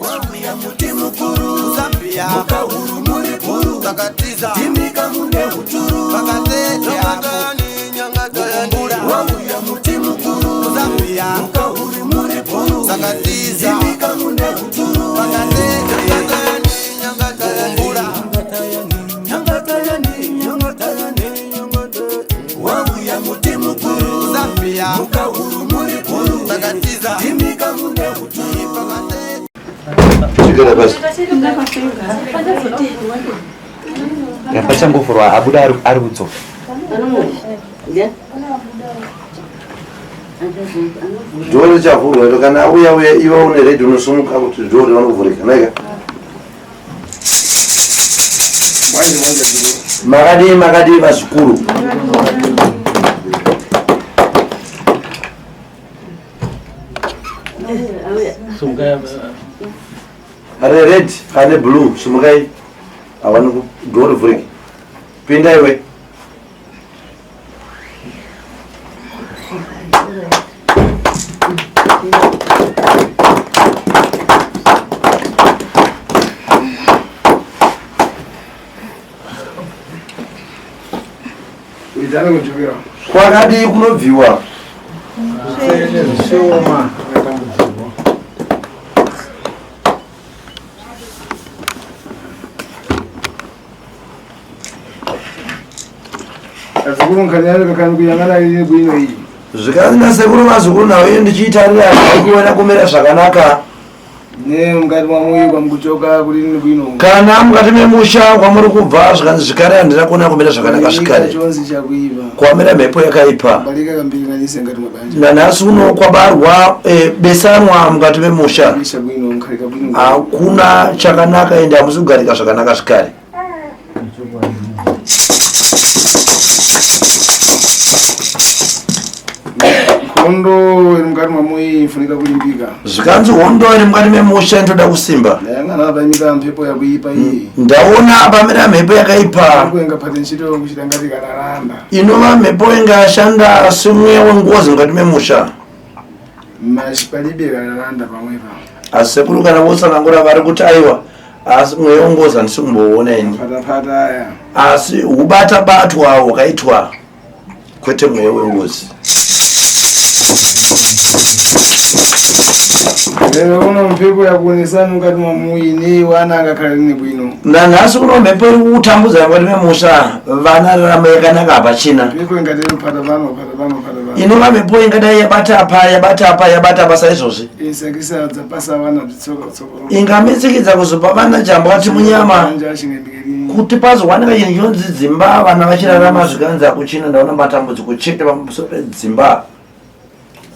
Wauya muti mukuru Zambia mukahuru muri bhuru Takatiza ndimika mune uturu Kukumbura Wauya muti mukuru Zambia mukahuru muri bhuru Takatiza ndimika mune uturu Kukumbura Nyangatayani, nyangatayani, wauya muti mukuru Zambia mukahuru muri bhuru Takatiza ndimika mune uturu. Chigara pasi. Pachangovhurwa abuda ari kudzoka. Dhoo richavhurwa iro kana auya uya iwe une redhi unosumuka kuti dhoo rione kuvhurika naika. Makadii makadii vazukuru. Ane red ane blue sumukai awani dhoo rivhurike. Pinda iwe. Uitana kuchokera. Kwakadii kunobviwa. Zvishoma matambudziko. Azukuru nkhani kakani kuyang'ana ili bwino iyi. Zvikanzi nasekuru vazukuru nawo iyo ndichiitarira haikuona kumira zvakanaka. Ne mukati mwamuyi kwamukuchoka kuli ni bwino. Kana mukati memusha kwamuri kubva zvikanzi zvikare handina kuona kumira zvakanaka zvikare. Chonzi chakuipa. Kwamira mhepo yakaipa. Balika kambiringanise ngati mabanja. Nanhasi uno kwabarwa besanwa mukati memusha. Bisha bwino nkhalika bwino. Hakuna chakanaka ende hamusi kugarika zvakanaka zvikare. Nkhondo iri mukati mwamuyi ifunika kulimbika. Zvikanzi hondo iri mukati memusha inotoda kusimba. Ndayang'ana pamira mphepo yakuipa iyi. Ndaona pamira mhepo yakaipa Kuenga phate ntchito kuchita ngati kalalanda. inova mhepo ingashanda semweya wengozi mukati memusha. Mashi palibe kalalanda pamwepa. Asi sekuru kana votsanangura vari kuti aiwa asi mweya wengozi handisi kumboona ini. Patapata aya. Asi hubata batwa hwakaitwa kwete mweya wengozi. Lero uno mphepo yakuonesani mukati mwamuyi ni wana angakhala lini bwino. Nanhasi uno mhepo iri kutambudza mukati memusha vana raramo yakanaka hapachina. Mphepo ingatero phata pano phata pano phata pano. Inova mhepo ingadai yabata apa yabata apa yabata apa saizvozvi. Isakisa dzapasa vana bzitsoka tsoko. Ingamitsikidza kuzopa vana jambwati munyama. Manja achingembikeli. Kuti pazowanika chinhu chinonzi dzimba vana vachirarama zvikanzi hakuchina ndaona matambudziko chete pamusoro pedzimba.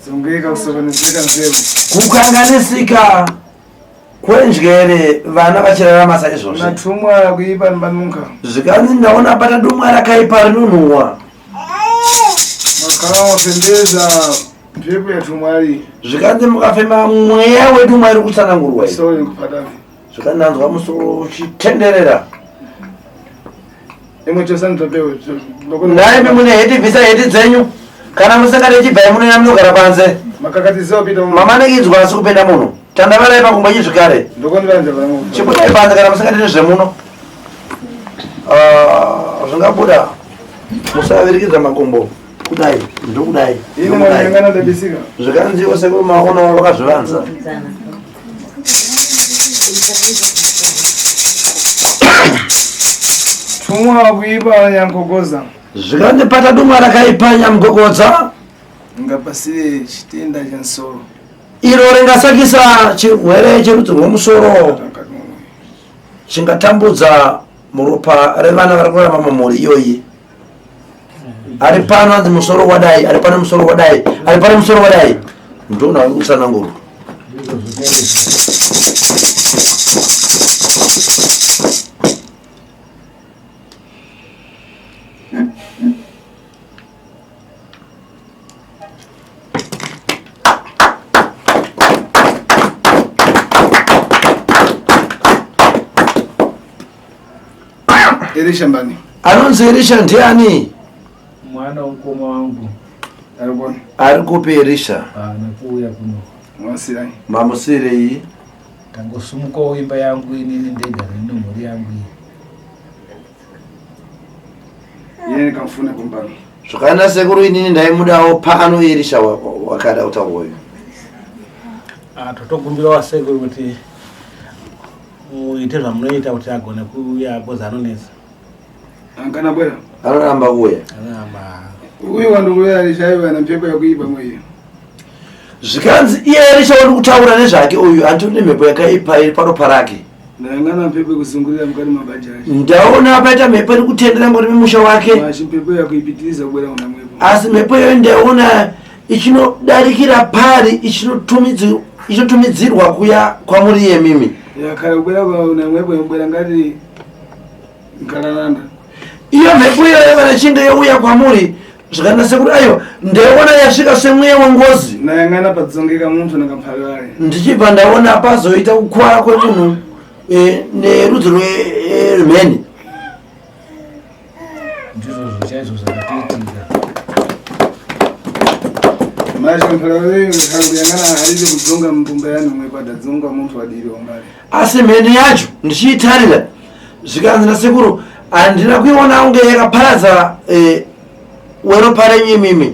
Zongeka kusokonezeka nzeru. Kukanganisika kwenjere vana vachirarama saizvozvi. Matumwa kuipa mbanunka. Zvikanzi ndaona pata dumwa rakaipa rinonhuhwa. Makhala wapembeza mphepo yatumwali. Zvikanzi mukafema mweya wedu mwari kutsanangurwa iyi. Sole kupatavi. Zvikanzi ndanzwa musoro uchitenderera. Imwe chose nditopewe. Naimi mune heti bvisa heti dzenyu. Kana musingade chibvai munoenda munogara panze. Makakatizo pita mu. Mamanikidzwa asi kupinda muno. Tandavarai pakumba chizvikare. Ndokondivanja vangu. Chibudai panze kana musingade nezvemuno. Zvingabuda. Musavirikidza makumbo. Kudai, ndokudai. Ine ndokudai. mwangana ndabisika. Zvikanzi sekuru maono vakazvivanza. Tumwa kuipa nyankogoza. Zvikanzi pata dumwa rakaipa nyamugogodza. Ngapasire chitenda cha nsoro. Iro ringasakisa chirwere cherudzi rwemusoro chingatambudza muropa revana vari kurarama mumhuri iyoyi. Ari pano anzi musoro wadai, ari pano musoro wadai, ari pano musoro wadai. Ndona uri kutsanangurwa. Elisha mbani. Anonzi Elisha ndiani? Mwana womukoma wangu. Arikona. Ari kupi Elisha? Haana kuuya kuno. Mwasirani. Mamusirei? Ndangosumukawo imba yangu inini ndega nemhuri yangu iyi. Iye ndikamfuna kumbano. Zvakanaka sekuru, inini ndaimudawo pano Erisha wakada kutaura uyu. Ah, totokumbira wasekuru kuti muite zvamunoita kuti agone kuuya because anonetsa. Ankana bwera. Anoramba kuuya. Anoramba. Uyu wandikuya Erisha na mpepo yakuipa mweyo. Zvikanzi iye Erisha wandi kutaura nezvake uyu anditori nemhepo yakaipa iri paropa rake. Ndayangana mpepo yekuzungurira mukati mabanja acho. Ndaona paita mhepo iri kutendera mukati memusha wake. Mashi mpepo yakuipitiriza kubwera kuna mwepo. Asi mhepo iyoyo ndaona ichinodarikira pari ichinotumidzirwa kuya kwamuri yemimi. Yakhala kubwera kuna mwepo yobwera ngati nkalalanda. Iyo mhepo iyoyo kana ichinge youya kwamuri zvikanaka sekuru, aiwa ndaiona yasvika semweya wengozi. Ndayangana padzongeka munthu nakamphale. Ndichibva ndaona pazoita kukwara kwemunhu nerudzi rwemheni. Ndizvozvo chaizvo zvakatoitika. Mashi kamphale khala kuyangana alibe kudzonga mbumba yanu mwepo adadzonga munthu wadiri wambali. Asi mheni yacho ndichiitarira zvikanzi nasekuru handina kuiona kunge yakaparadza weropa renyu imimi.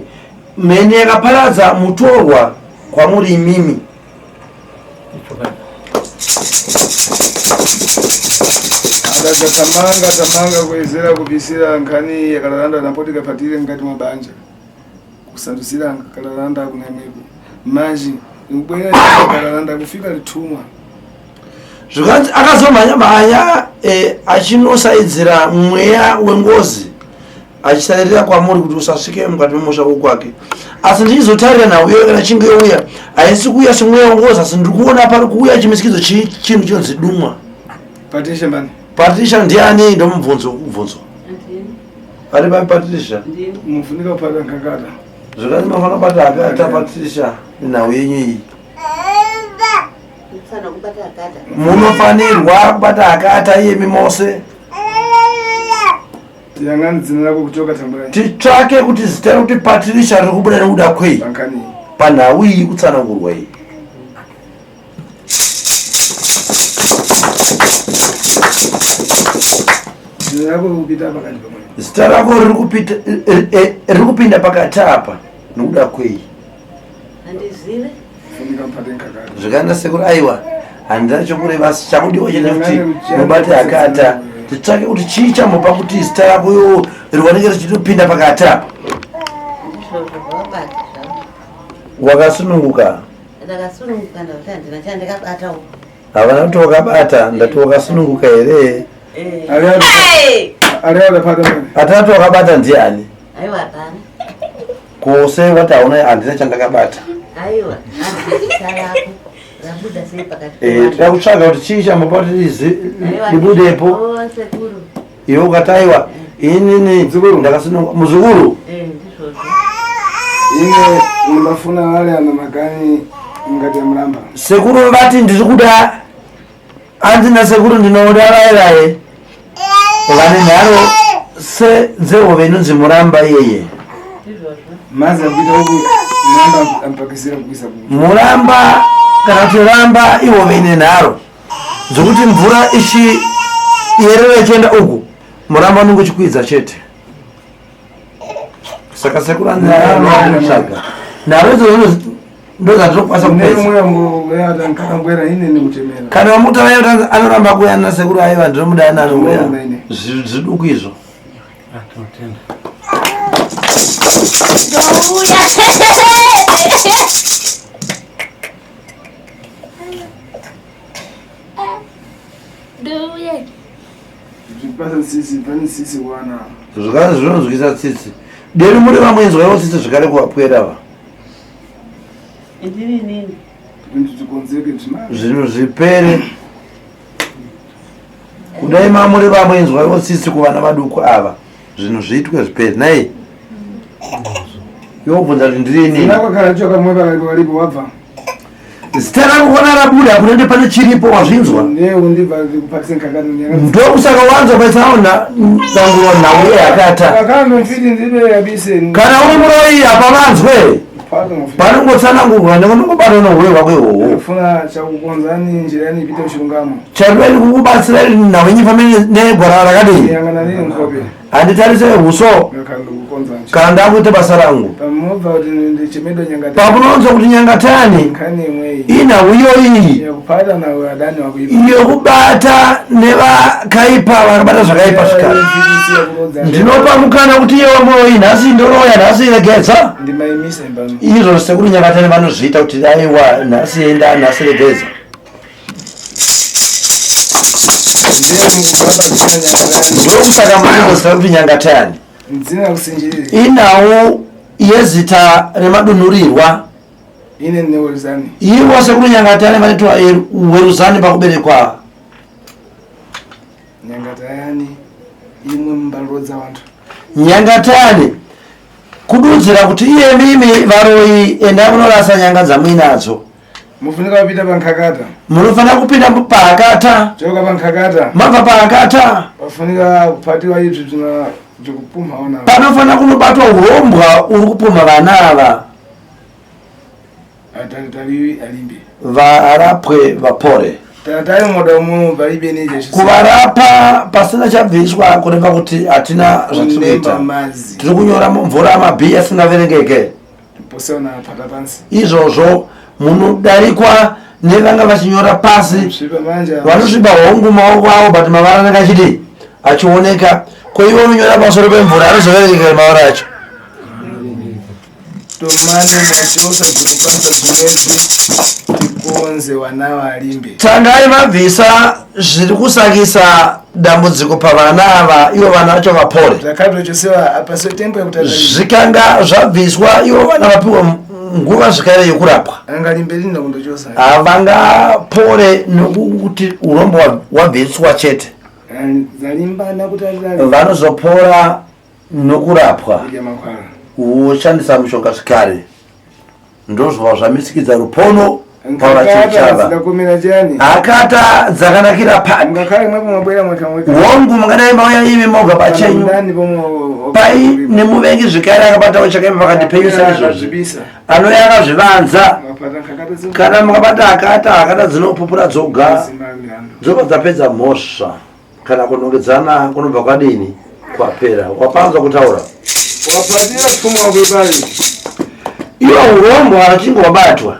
Mheni yakaparadza mutorwa kwamuri imimi. Adadza tamanga tamanga kuwezera kupisira nkhani yakalalanda napoti kapatire mkati mwa banja. Kusandusira kalalanda kuna mwepo. Maji ikubwera kalalanda kufika lithumwa. Zvikanzi akazomhanya mhanya achinosaidzira mweya wengozi achisairira kwamuri kuti usasvike mukati memusha kwake. Asi ndichizotarira nhau iyoyo kana chinge youya haisi kuuya semweya wengozi, asi ndiri kuona pari kuuya chimisikidzo chinhu chinonzi dumwa. Patricia mbani? Patricia ndiani? Ndomubvunzo kubvunzwa. Ari pai Patricia? Mufunika kupata nkakata. Zvikanzi mafanira kubata hakata Patricia nenhau yenyu iyi. Munofanirwa kubata hakata iyemi mose. Tiyang'ane dzina lako kuchoka tambura. Titsvake kuti zita rekuti Patricia riri kubuda nekuda kwei Pankani. panhau iyi kutsanangurwa iyi. Dzina lako kupita pakati pamwe. Zita rako riri kupinda pakati apa nekuda kwei. Handizive. Funika kupata nkakata. Zvikanzi nasekuru aiwa handina chokureva, asi chakudiwa chete kuti mubate hakata. Titsvake kuti chii chamupa kuti zita rako iwo riwanike richitopinda pakati apa. Ndizvozvo zvawabata zvavo. Wakasununguka. Ndakasununguka ndakuti handina chandakabatawo. Havana kuti wakabata, ndati wakasununguka here? Ali adapata mbani? Atatu wakabata ndiani? Aiwa hapana. Kose wati hauna handina chandakabata. Aiwa handina rako rabuda sei pakati Tinoda kutsvaga kuti chii chamupa kuti libudepo. Oh, sekuru. Iwe ukati aiwa inini ndakasununguka. Muzukuru. Ndizvozvo. Ine ndafuna wale ana makani ngati ya mlamba. Sekuru vati ndiri kuda anzi nasekuru ndinoda vairaye vane nharo sedzehove inonzi muramba iyeye. Ndizvozvo. Mazi akuita huku mlamba ampakisira kuisa ku. Muramba kana kuti ramba ihove ine nharo dzokuti mvura ichiyerera ichienda uku muramba unenge uchikwidza chete. Saka sekuru anzi anotsvaga nharo idzodzo ndo dzatokwanisa kupedza. Nemwe ngo yata nkakambwera ine nikutemera. Kana vamutaura kuti anoramba kuuya nasekuru aiwa ndinomuda anouya zviduku izvo. Tinotenda. Ndouya. Ndouya. Zvipasa tsitsi pane tsitsi wana. Zvikanzi zvinonzwisa tsitsi. Deri muri vamwenzwaiwo tsitsi zvekare kuvapwera va. Ndiri nini? Kuti tikonzeke zvimari. Zvinhu zvipere. Kudai mamuri vamwenzwaiwo tsitsi kuvana vaduku ava. Zvinhu zviitwe zvipere. Nai. Iwe ubvunza kuti ndiri inini. Zina kwakhala choka mwe pakalipo kalipo wabva. Zita rako kona rabuda kunenge pane chiripo wazvinzwa. Ndiye undibva ndikupakise nkakata nyanga. Ndokusaka wanzwa paitsaona danguro nhau yehakata. Kakando mfiti ndibe yabise. Kana uri muroyi apa vanzwe. Kupata mufika. Panongotsanangurwa nekunongobatwa neuroyi hwako ihwohwo. Ndifuna chakukonzani njira yani ipite muchilungamo. Chariveri kukubatsira nhau yenyu pamene negwara rakadii. Yangana nini nkhope. Handitarise huso Ngakhale ndikukonza nje. kana ndakuita basa rangu. Pamubva kuti ndichemedwa nyangatani. Pamunonzwa kuti nyangatani Nkhani imweyi. inhau iyoyi Yakupata nawe adani wakuipa. yokubata nevakaipa vakabata zvakaipa zvikare. Ndinopa mukana kuti iye wamuroyi nhasi ndoroya nhasi regedza. Ndimaimisa imbano. Izvo sekuru Nyangatani vanozviita kuti aiwa nhasi enda nhasi regedza. Ndiye mukubva padzina nyangatani. Ndokusaka muchingozita kuti Nyangatani. Dzina kusinjirire. Inhau yezita remadunhurirwa. Ine neweruzani. Ivo sekuru Nyangatani vanoitwa weruzani pakuberekwa. Nyangatani imwe mumbaluro dzavantu. Nyangatani kududzira kuti iye mimi varoyi endai munorasa nyanga dzamuinadzo. Mufunika kupita pankhakata. Munofanira kupinda pahakata. Choka pankhakata. Mabva pahakata. Pafunika kupatiwa izvi zvina zvekupumha ona. Panofanira kunobatwa urombwa uri kupumha vana ava. Atalitali alimbe. Varapwe vapore. Tatali moda umu palibe neje chisi. Kuvarapa pasina chabviswa kureva kuti hatina zvatiri Kunemba kuita. mazi. Tiri kunyora mumvura mabhii asingaverengeke. Poseona pata pansi. Izvozvo munodarikwa nevanga vachinyora pasi. Svipa manje. Vanosviba hongu maoko avo but mavara anenge achidii achioneka. Ko iwe unonyora pamusoro pemvura anozoverengeka mavara acho. Tomane machosa dzinopasa dzimwedzi tikonze vana valimbe. Tangai mabvisa zviri kusakisa dambudziko pavana ava ivo vana vacho vapore. Zvakatochosewa apa setempo yekutata. Zvikanga zvabviswa ivo vana vapiwa nguva zvekare yekurapwa. Angalimbe lini kundochosa. Havangapore nokuti urombo hwabviswa chete. Zalimbana kuti atali. Vanozopora nokurapwa. Kudya mankhwala. Woshandisa mushonga zvekare. Ndozvobva zvamisikidza rupono Nkakata pavachichava. dzikakomera chani. Hakata dzakanakira papi. Ngakhale mwepo mwabwera mweka mweka. Hongu mungadai mauya imi moga pachenyu. Ndani pomwe. Pai nemuvengi zvekare akabatawo chakaipa pakati penyu saizvozvi. Akazvibisa. Anouya akazvivanza. Mapata nkakata dzino. Kana mukabata hakata, hakata dzinopupura dzoga. Zimba milandu. Dzobva dzapedza mhosva. Kana kunongedzana kunobva kwadini? Kwapera. Wapanzwa kutaura. Wapatira pfuma wako ipari. Iwo urombo achinge wabatwa.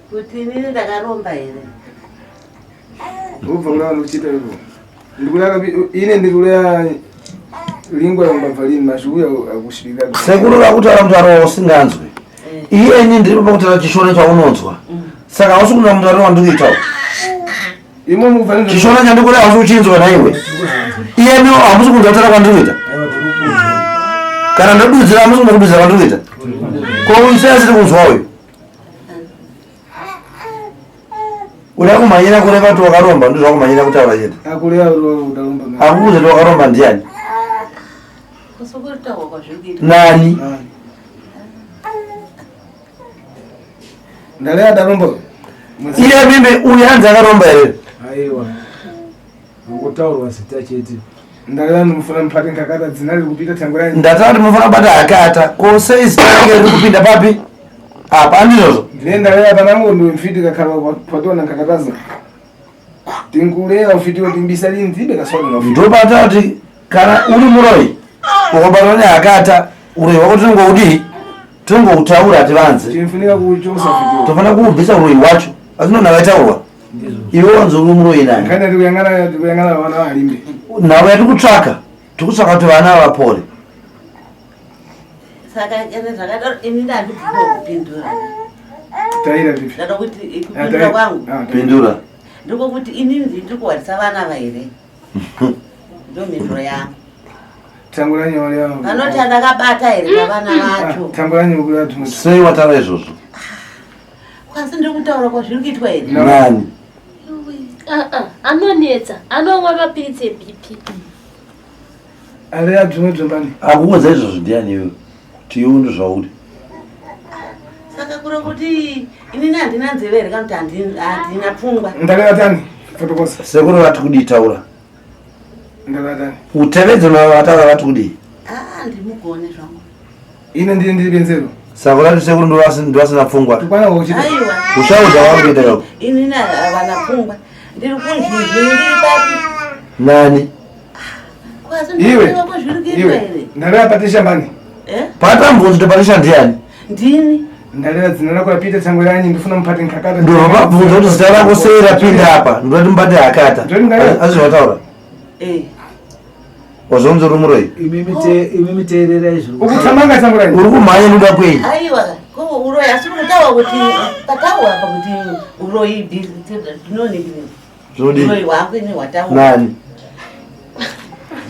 Kuti inini ndakaromba here? Ubva kula ndikuchita iko. Ndikulaka ine ndikulaya lingwa yombabva lini mashuya akushirika. Sekuru vakutaura mutauro wausinganzwi. Iye ini ndiri pakutaura chishona chaunonzwa. Saka hausi kunzwa mutauro wandikuita. Imwe mubva Chishona chandikuda hausi kuchinzwa naiwe. Iye no hamusi kunzwa kutaura kwandikuita. Kana ndodudzira hamusi kunzwa kududzira kwandikuita. Ko uyu sei asiri kunzwa uyu? Uda kumhanyira kureva kuti wakaromba ndizvo wakumhanyira kutaura chete. Akulaya udaromba. Akukuudza kuti wakaromba ndiani? Kusukutaurwa kwazviri kuitwa. Nani? Ndalaya daromba. Iye mimbe uyu hanzi akaromba here? Aiwa. Ngotaurwa zita chete. Ndalaya ndimufuna mupate nkakata dzina riri kupita tangu ranyu. Ndataura kuti munofanira kubata hakata. Ko sei zita rake riri kupinda papi? Apa handizvozvo. Ndine ndalaya panangu ndimfiti kakhala pationa nkakataza. Tinkuleya ufiti timbisa lini tibe kaswali na ufiti. Ndopata kuti kana uri muroyi ukabatwa nehakata uroyi hwako tinongoudii? Tinongoutaura hativanze. Tinofunika kuchosa ufiti. Tofanira kuubvisa uroyi hwacho. Asi ndonhau yataurwa. Iwe wanzi uri muroyi nani? Nkhani tikuyang'ana tikuyang'ana vana valimbe. Nhau yatiri kutsvaka tiri kutsvaka kuti vana vapore. Saka ene zvakadaro ini ndandibvuma kupindura. Taira vipi? Ndada kuti kupindura kwangu Pindura. ndikokuti inini ndiri kuwarisa vana ava here? Ndo mhinduro yangu. Tanguranyi wale wangu. Panoti andakabata here pavana vacho? Tanguranyi kula tumwe. Sei wataura izvozvo? Kwasi ndiri kutaura kwazviri kuitwa here? Nani? Anonetsa, anomwa mapiritsi eBP. Aleya tumwe tumbani. Akuudza izvozvo ndiani iwe? Kuti iwe ndozvauri. Saka kuri kuti inini handina nzeve here kana kuti handina pfungwa? Ndalaya tani. Fotokosa. Sekuru vati kudii taura. Ndalaya tani. Utevedze vataura vati kudii? Ah, ndimugone zvangu. Ine ndine ndiri benzero. Saka urati sekuru ndovasina pfungwa. Tukwana wochita. Aiwa. Ushaudha wakuita yoko. Inini havana pfungwa. Ndiri kunzvizvi ndiri papi. Nani? Kwasi Iwe. ndinoziva kwazviri kuitwa Iwe. here. Ndareva Patricia mani. Eh? Patamubvunzo kuti Patricia ndiani? Ndini. Ndareva dzina rako rapita Tangweranyi ndifuna mupate nkakata. Ndovabvunza kuti zita rako sei rapinda apa. Ndinoti mubate hakata. Ndoti ndingareva. Asi zvataura. Eh. Wazonzi uri muroyi. Imi miteererai zviri Ukuthamanga Tangweranyi. Uri kumhanya noda kwei? Aiwa. Ko uroyi asi uri kutaura kuti pataura apa kuti uroyi ndinonini. Zvinodii? Uroyi hwako ini hwataura. Nani?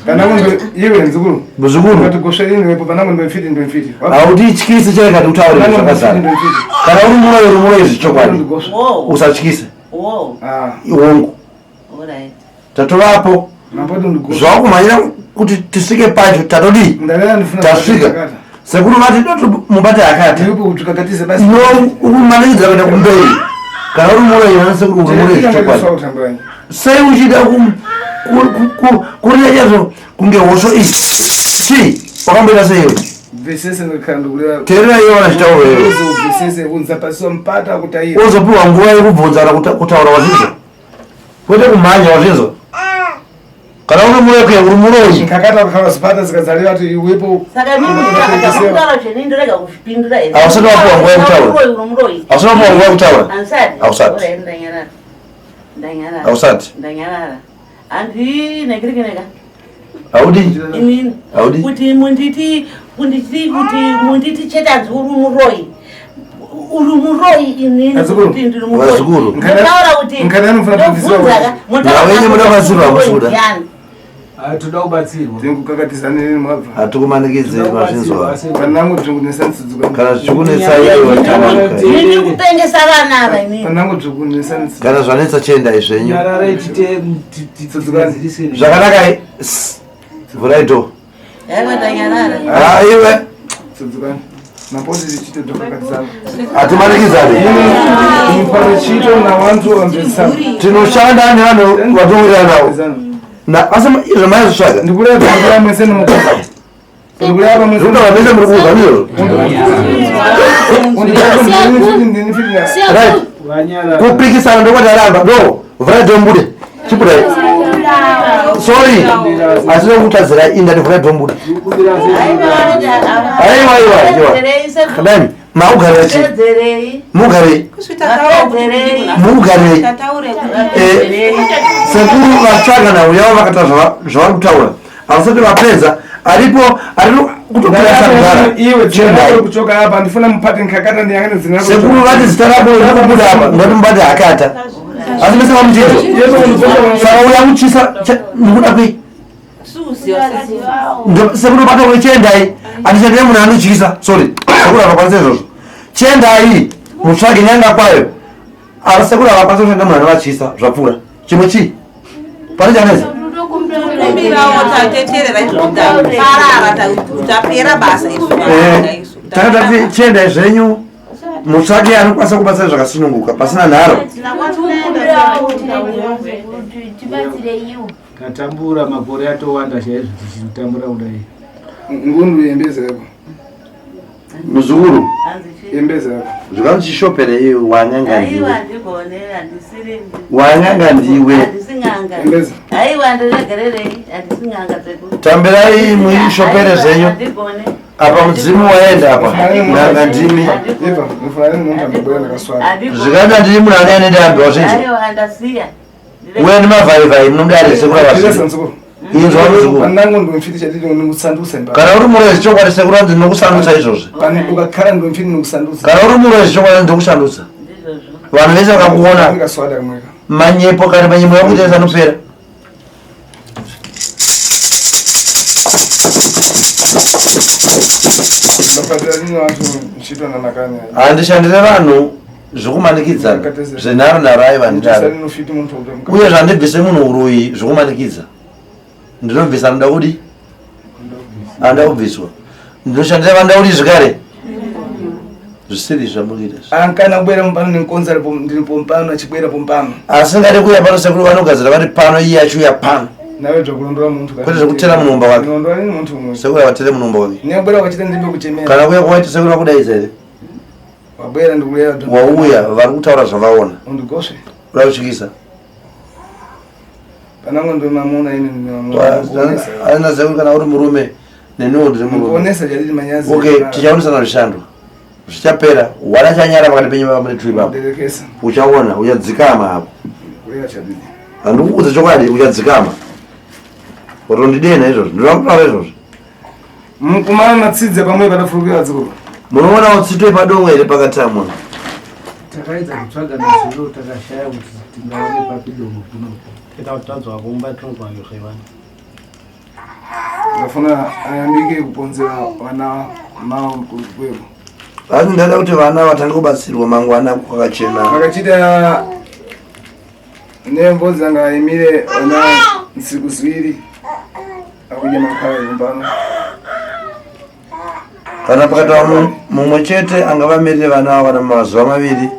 Panangu ndo iwe nzukuru. Muzukuru. Ngati goswe ini wepo panangu ndo mfiti ndo mfiti. Hautityisi chero kati utaure Panangu ndo mfiti zvakazara. ndo mfiti. Kana uri muroyi uri muroyi zvechokwadi. Goswe. Wo. Usatyise. Wo. Ah, Hongu. All right. Tatovapo. mapoti ndo goswe. Zvakumhanyira kuti tisvike pacho tatodii? Ndareva ndifuna Tasvika. nkakata. Sekuru vati doti mubate hakata. Ndiripo kutukakatisa basi. No ukumanikidzira kuenda kumberi. Kana uri muroyi vana sekuru uri muroyi zvechokwadi. Tangweranyi. Sei uchida kurira chaizvo kunge hosho iyi? Chii? Wakamboita sei iwe? Bvisese ndikhala ndikulera. Teerera iye vanachitaura iwe. Uzobvisese unzapasiwa mpata kutaira. Uzopiwa nguva yekubvunza kana kutaura wazvinzwa. Kwete kumhanya wazvinzwa. Kana uri muroyi kuya uri muroyi. Nkakata kukhala zipata zikadzalira kuti iwepo. Saka mimi ndakataura zveni ndorega kuzvipindura here. Hausati wapiwa nguva yekutaura. Uroyi uri muroyi. Hausati wapiwa nguva yekutaura. Handisati. Hausati. Alright, ndanyarara. Ndanyarara. Hausati. Ndanyarara. Handinekirikineka. Haudi? Inini. Haudi? Kuti munditi kunditi kuti munditi chete hanzi uri muroyi. Uri muroyi inini Vazukuru. kuti ndiri muroyi. Vazukuru. Ndotaura kuti Nkana anofuna kubviswa ndobvunza ka, motaura Nawenye kuti muda kubatsirwa muroyi musuda. ndiani? Toda kubatsirwa. Ndikukakatisa nini mwabva. Hatikumanikidzei mazvinzwa. Panangu ndirikunesa ntsudzuka. Kana zvichikunetsai iwe tamakai. Ndini kupengesa vana ava inini. Panangu ndirikunesa ntsudzuka. Kana zvanetsa chiendai zvenyu. Nyararai tite. Zvakanaka vhurai dhoo. Aiwa ndanyarara. Ah, iwe Tsudzukani. Mapoti tichite ndokakatisana. hatimanikidzani. Mupare chito nawantu wamvesana. Tinoshanda nevanhu vatowirirana navo. Asi izvo maizvitsvaga. Ndikuleva ndikuleva mwese nemukuza. Ndikuleva mwese. Zvinotaura mese muri kuuza ndizvo. Right. Vanyarara. Kupikisana ndokwataramba. Do, vhurai dhoo mubude. Chibudai. Sorry. Asina kutadzirai indati vhurai dhoo mubude. Kumbira sekuru. Aiwa aiwa aiwa. Kadani, maugarira chii? Pedzerei. Mugarei. Mugarei. Sekuru vatsvaga nhau yavo vakataura zvavari kutaura. Havasati vapedza. Aripo ari kutopera kugara. Iwe Chiendai. dzina kuchoka apa ndifuna mupate nkakata ndiyangane dzina rako. Sekuru vati zita rako riri kubuda apa ngati mubate hakata. Asi mese vamuchinzwa. Saka uya kuchisa nekuda kwei? Sekuru bata kuti chiendai. Handichandire munhu anotyisa. Sorry. Sekuru havakwanisa izvozvo. Chiendai mutsvage nyanga kwayo. Asi sekuru havakwanisa kushanda munhu anovatyisa zvapfuura. Chimwe chii? Pane chanetsa? Kumbirawo tateterera izvo taparara tapera basa isu Eh, Takatati chiendai zvenyu mutsvage anokwanisa kubatsira zvakasununguka pasina nharo. Tibatsireiwo. Tatambura makore atowanda chaizvo tichitambura kudai. Ngundu yembezi yako. Muzukuru, Yembezi yako. zvikanzi wanyanga Aiwa ndiwe. ndigone handisiri Wanyanga ndiwe. handisi n'anga. Yembezi. Aiwa ndiregererei handisi n'anga sekuru. Tambirai muishopere zvenyu. Handigone. Apa mudzimu waenda apa. N'anga ndimi. Eva, ndifuna nini muntu ambobwera ndakaswara. Zvikanda ndiri munhu ane ane dambe wazvinzwa. Aiwa ndasiya. Uye nemavhaivhai munomudare sekuru Ndilesa avazvinzwa. nzukuru. Inzwa muzukuru. Panangu ndomfiti chatiti ndikusandusa imba. Kana uri muroyi chokwadi sekuru anzi ndinokusandutsa izvozvi. Pane ukakhala ndomfiti ndikusandusa. Kana uri muroyi chokwadi ndinokusandutsa. Ndizvozvo. Vanhu vese vakakuona Ndikaswada kamweka. manyepo kana manyepo yakuita anopera. Ndopatira nini vantu nchito nanakani. Handishandire vanhu zvokumanikidzana zvenharo nharo aiva ndidaro. Ndinofiti muntu utamka. Uye zvandibvise munhu uroyi zvokumanikidza. Ndinobvisa anoda kudi? Anoda kubviswa. Ndinoshandira vanoda kudi zvekare? Zvisiri zvamuri kuita izvi. Ankana kubwera mupano ninkonza ndiri pompano achibwera pompano. Asingade kuuya pano sekuru vanogadzira vari pano iye achiuya pano. Nawe zvakulondola munthu. Kwete zvekutera munomba wake. Ndinondola nini munthu umwe. Sekuru avatere munomba wake. Nebwera kwachita ndimbe kuchemera. Kana kuya kwaita sekuru vakudaidza here? Wabwera ndikulera. Wauya vari kutaura zvavaona. Undigoswe. Uda kutyisa. Panango ndo mamuna ini ndinamuna. Aina sekuru kana uri murume neniwo ndiri murume. Mukuonesa chadidi manyazi. Okay, tichaonesana zvishando. Zvichapera. Wana chanyara pakati penyu baba mune tui baba. Nderekesa. Uchaona, uchadzikama apo. Kulera chadidi. Handikuudza chokwadi uchadzikama. Utondidena izvozvo. Ndinoda kutaura izvozvo. Mukumana natsidza pamwe patafurukira dzikuru. Munoonawo tsito yepadongo here pakati amuna? Takaedza kutsvaga nazuro takashaya kuti tingaone papi dongo kuno. Toita kuti tadzwa kumba tinogwanyorevana. Ndafuna ayambike kuponzera vana mao kukweko. Asi ndada kuti vana vatange kubatsirwa mangwana kwakachena. Vakachita nembodzi anga imire vana nsiku ziwiri akudya makhala yumbano. Kana pakataura mumwe chete angavamirire vana ava kana mazuva maviri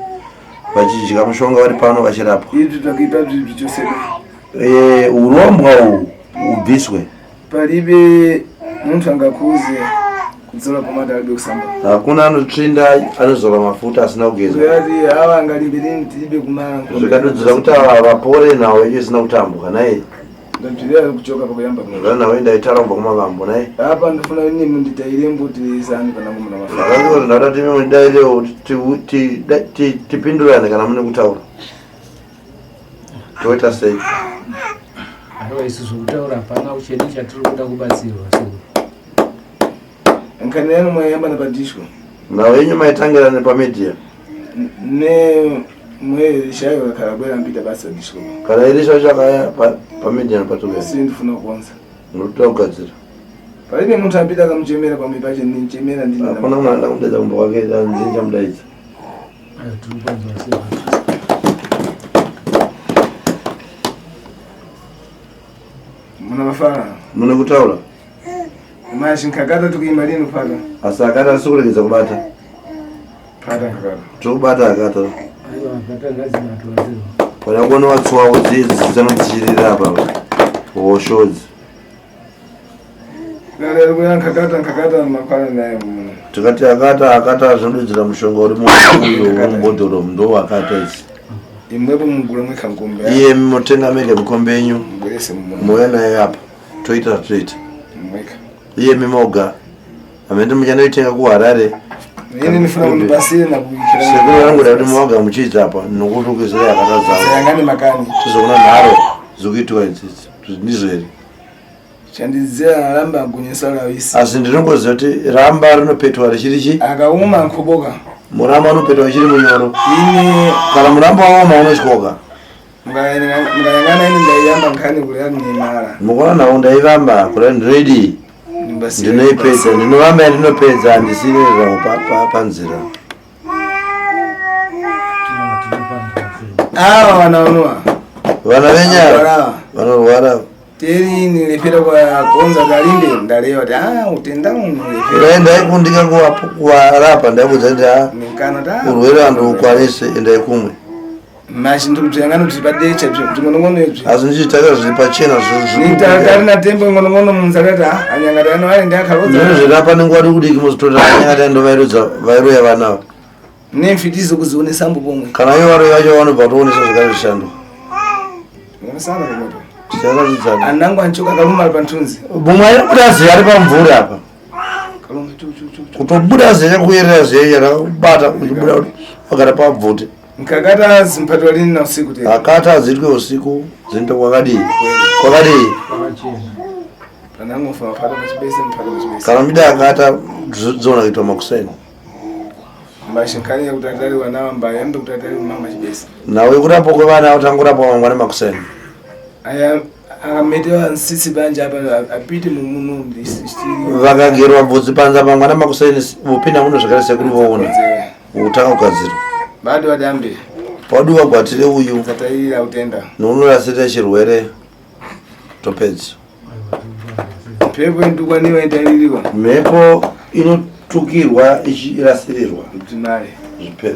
vachidya mushonga vari pano vachirapwa. Izvi twakuipa bzvibvi chose. Urombwa uhu hubviswe. Palibe munthu angakhuze kudzola pomata alibe kusamba. Hakuna anotsvinda anozora mafuta asina kugeza. Kuyati awa angalimbe lini tilibe kumala. Zvikadudzira kuti ava vapore nawo yacho isina kutambuka naye. Ndabzvirira kuchoka pakuyamba kuno. Zvana nawo ndaitaura kubva kumavambo naye. Apa ndifuna ini munditaire mbuti isani pana muna mafana. Zvakangoti ndada kuti imi mudairewo tipindurane kana mune kutaura. Toita sei? Aiwa isu zvokutaura hapana chedu chatiri kuda kubatsirwa sekuru. Nkhani yanu mwayamba napadishko. Nhau yenyu maitangira nepamedia. Ne mwe shayo kakhala bwera mpita basa dishko. Kana iri shayo chakaya pamedia nepatuka. Si ndifuna kuonza. Ndinotoda kugadzira. Palibe munthu ambita akamuchemera pamwe pache ndinchemera ndini. Hakuna munhu anoda kumudaidza kumba kwake ndinchamudaidza. Tiri kupanzwa sekuru. Muna mafara. Mune kutaura. Mashi nkakata tukuima lini kupata. Asi akati asi kuregedza kubata. Pata nkakata. Tiri kubata akata. Aiwa akata ngadzibatwa sekuru. Pada kuona watsuwawo dzidzi dzanodzichirira apa. Hoshodzi. Lero kuya nkakata nkakata makwala naye muno. Tikati akata akata zvinodudzira mushonga uri muuyo uri mubhodhoro ndo akata idzi. Imwepo mugula mwekha nkombe. Iye mutenga mege mikombe yenyu. Mugwerese muno. Mouya nayo apa. Toita zvatoita. Mwekha. Iye mimoga. Hamende muchanoitenga kuHarare. Ini ndifuna kundibasire nakuikira. Sekuru vangu kuti moga muchiita apa nokutukisira yakata dzavo. Sayangani makani. Tizoona nharo dzikuitwa idzi. Ndizvo here? Chandidzira ramba agunyisa rawisi. Asi ndinongoziva kuti ramba rinopetwa richiri chi? Akauma nkuboka. Muramba unopetwa uchiri munyoro. Ini Kana muramba waoma unotyoka. mukayangana ini ndaiyamba nkhani kulera nimala. Mukuona nawo ndaivamba kuda ndinoidii? Ndimbasire. Ndinoipedza, ndinovamba yandinopedza handisiri zvangu panzira. Awa vana vanoa. Vana venyara vanorwara. Teri nilepera kwa konza kalimbe ndalewa kuti ah utenda unolepera. Dai ndaikundika kuvarapa ndaibudza kuti ah Nikana ta. urwere handikukwanise endai kumwe. Mashi ndikubzvangana kuti padecha bzvingonongono izvi. Asi ndichitaka zviri pachena Nitari na tembo ngonongono munzakati ah anyangati ano ali ndi akhalodza. Ndinozvirapa nenguva diki diki muzotorera anyangati andovairodza vairoya vana ava. Nemfitizo kuzionesa mbo pomwe. Kana ivo varoyi vacho vanobva kutoonesa zvakare zvishando. Unosana kumoto. Ticharatidza. Anangu anchoka kaluma panthunzi. Mumwe anobuda ziya ari pamvuri apa. Kaluma chu chu chu. Kutobuda ziya kuyerera ziya rakabata uchibuda kuti wagara pabvute. Nkakata zimpatwa lini na usiku tena. Akata hadziitwe usiku dzinoita kwakadii? Kwakadii? Kwakachena. Panangu mfana pata pachibese mpata pachibese. Kana mida akata dziona kuitwa makuseni. Mashi nkhani yakuti atali wanawa mbayambe kuti atali mama chibese. Nawe kurapwa kwevana utangorapwa mangwana makuseni. Aya akametewa nsisi banja apa apite mumuno Vakagerwa bvudzi panza mangwana makuseni vopinda muno zvakare sekuru voona. Utanga kugadzirwa. Bado vadambe. Paduwa gwatire uyu. Tatairira utenda. Nounorasirira chirwere topedza. Mhepo inotukwaniwa itaiririwa. Mhepo inotukirwa ichirasirirwa. Timare. Zvipere.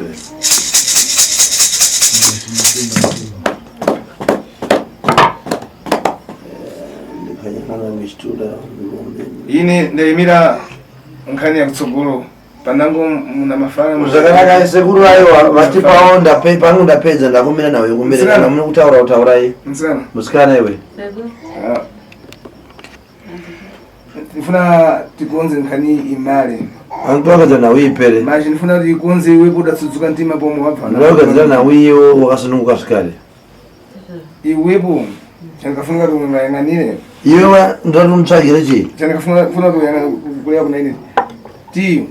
Ine ndaimira nkhani ya kutsogolo panango muna mafana. Zvakanaka sekuru, aiwa vatipawo pangu ndapedza ndakumira nawe kumira kana mune kutaura kutaurai. Msikana. Musikana iwe. Ah. Ndifuna tikonze nkhani imale. Angipakadza nhau ipere. Manje ndifuna kuti ikonze iwepo udatsudzuka mtima pomwe wabva. Ndakugadzira nhau iyewo wakasununguka zvikare. Iwepo chandikafunga kuti ungayang'anire. Iwewa ndati unitsvagire chii? Chandikafuna kuti kuleva kuna ine ti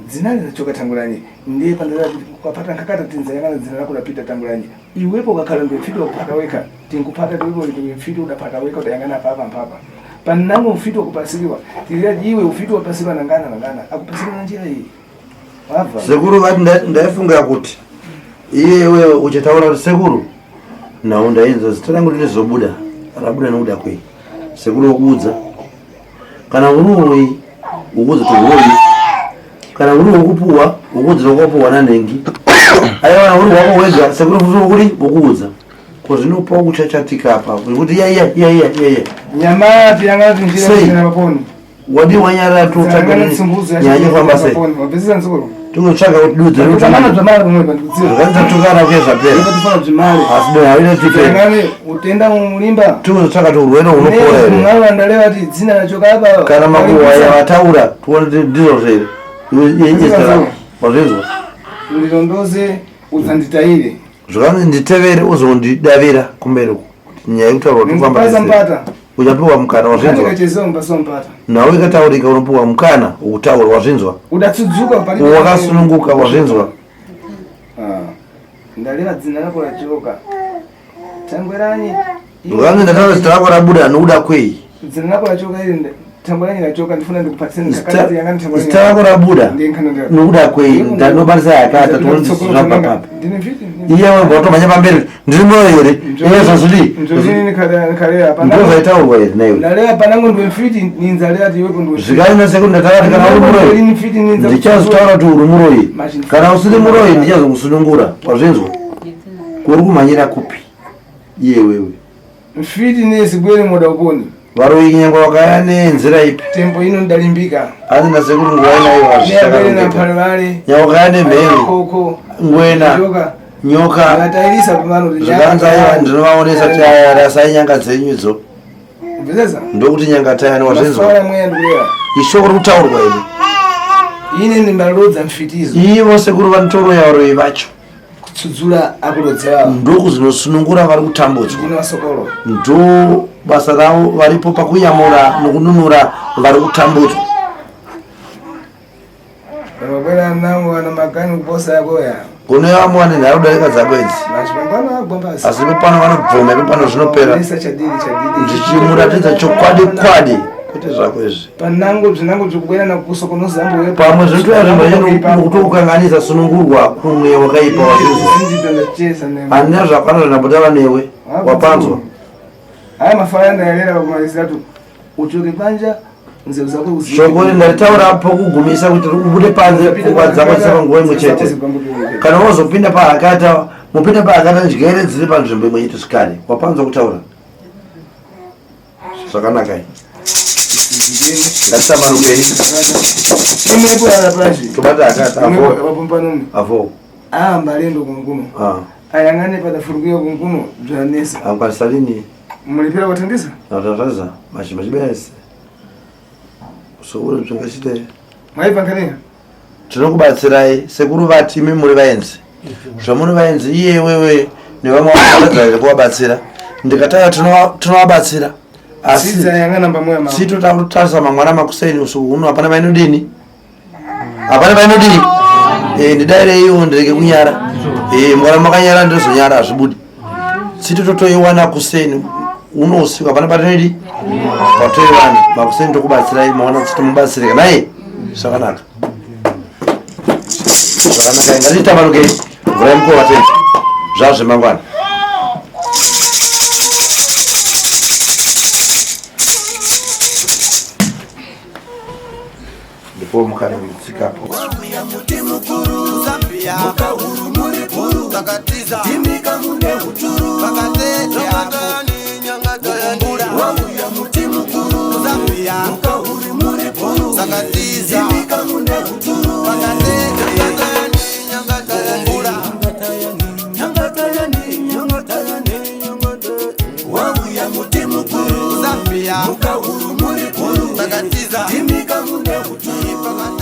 dzina linachoka Tangulanyi ndiye pandara ukapata nkakata tinzayang'ana dzina lako lapita Tangulanyi iwepo ukakhala ndiwe mfiti wakupata weka tinkupata tiwepo ndiwe mfiti udapata weka udayang'ana papa mpapa panango mfiti wakupasiriwa tilira iwe ufiti wapasiriwa nangana nangana akupasiriwa na njira iyi wabva. Sekuru vati ndaifunga kuti iyewe uchataura kuti sekuru nhau ndainzwa zita rangu rinozobuda rabuda nokuda kwei. Sekuru wokuudza kana uri uroyi ukuudza kuti uroyi, kana uri wokupuwa ukuudza wakapuwa nanhengi. Aiwa kana uri wako wega sekuru futi wokuri wokuudza ko zvinopawo kuchachatika apa zvekuti iya iya iya iya iya iya. Nyama tiyang'ana tinjira Sei? tinjira maponi. Wadi wanyarara totsvaga Tiyang'ana tsimbudzo nyaya yofamba sei? Wabvisisa nzukuru. Tinotsvaga kuti dudze Tamana zvamara pamwe pandikudziva. zvakanzi kuye zvapera. Tifana zvimare. Asi do haina tipe. Tiyang'ane utenda mulimba. Tinotsvaga kuti urwere hunopora here. Mwana ndalewa ati dzina rachoka apa. Kana makuhwa yavataura tione kuti ndizvo here. Wazvinzwa? Ndilondoze udzanditaire. Zvakanzi nditevere uzondidavira kumberi uku. Kuti nyaya yekutaurwa kuti kufamba Ndikupasa sei. mpata. Uchapiwa mukana wazvinzwa. Andikachezwa mupasa mpata. Nhau ikataurika unopiwa mukana wokutaura wazvinzwa. Udatsudzuka pali. Wakasununguka wazvinzwa. Ah. Ndalewa dzina lako rachoka. Tangweranyi. Zvakanzi ndataura zita rako rabuda nokuda kwei. Dzina lako rachoka ili Tangweranyi rachoka ndifuna ndikupatseni kakati yangani Tangweranyi. Zita rako rabuda nokuda kwei ndanobatisa yakata tione kuti zvinobva papi. Ndine mfiti. Iye wabva watomhanya pamberi ndiri moyo here iye zvazvidi Nzvozini nikalea ndo zvaitaurwa here naiwe. Ndalewa panango ndiwe mfiti ninzalea ati iwepo ndiwe mfiti. Zvikanzi nasekuru ndataura kana uri muroyi ndichazotaura kuti uri muroyi, kana usiri muroyi ndichazokusunungura wazvinzwa. Kuri kumhanyira kupi iye wewe? Mfiti nesibwere moda uponi. Varoyi nyangwe vakaya nenzira ipi? Tembo ino ndalimbika. Hanzi nasekuru nguva inayo Neyabwere na hazvichakarongeka. phalevale. Nyangwe vakaya nemhere Koko. ngwena Njoka. nyoka Akatairisa pamano kuti zvikanzi aiwa ndinovaonesa kuti aya rasai nyanga dzenyu idzo. Mvesesa? Ndokuti nyanga tayani wazvinzwa. Mafara mweya ndikulewa. Ishoko riri kutaurwa iri. Ine ndimbalodza mfitizo. Ivo sekuru vanotoroya varoyi vacho. Kutsudzula akulodza. Ndokuzinosunungura vari kutambudzwa. Ndine wasokolo. Ndo basa ravo varipo pakuyamura nokununura vari kutambudzwa. Vabwera nangu vana makani kuposa yakoya. Kune vamwe vane nharo kudarika dzako idzi. Machipambano agwambasi. Asi pepano vanobvuma pepano zvinopera. Onesa chadiri chadiri. Ndichimuratidza chokwadi kwadi kwete zvako izvi. Panango zvinango zvikubwera nakusokonoza ambo wepo. Pamwe zvinotoya zvimwe nokutokukanganisa sunungurwa kumweya wakaipa wazvinzwa. Ndito ndacheza newe. Handina zvakwana zvandambotaura newe wapanzwa. Haya mafaya ndayalera pakumalizira tu. Uchoke panja nzeru zako uzive. Shoko iri ndaritaura pokugumisa kuti ubude panze pfungwa dzako dzisava nguva imwe chete. Kana wazopinda pahakata mupinda pahakata njere dziri panzvimbo imwe chete zvikare wapanzwa kutaura zvakanaka i ngatisamarukei. Imwepo ala pashi. Tobata hakata Imwepo avo wapombanume. avo. Ah mbalendo kunkuno. Ah, Ayang'ane padafurukiwa kunkuno zvanesa. angwanisa lini? Mulipira kuthandisa? Natataza machibese sokuri zvingachite. Mwaibva nkanena? Tinokubatsirai sekuru vati imi muri vaenzi zvamuri vaenzi iye wewe nevamwe varatidza kuvabatsira ndikataya tinovabatsira asi Sidza yang'ana pamweya mama. sitotarisa mangwana makuseni usiku uno hapana painodini hapana painodini. Ndidaireiwo ndirege kunyara. Mwana makanyara ndozonyara hazvibudi sitototoiwana kuseni uno usiku hapana patinodi patoiwana makuseni tokubatsirai mawana titomubatsirika naye zvakanaka zvakanaka. Ngatitamanukei mvura yemukova tete zvazvemangwana. Ndipo mukana mutsikapo. Wauya muti mukuru Zambia mukahuru muri bhuru takatiza timika mune uturu vakatete wauya Zambia Mhukahuru muri guru Pakatiza Ndimika mune uturu.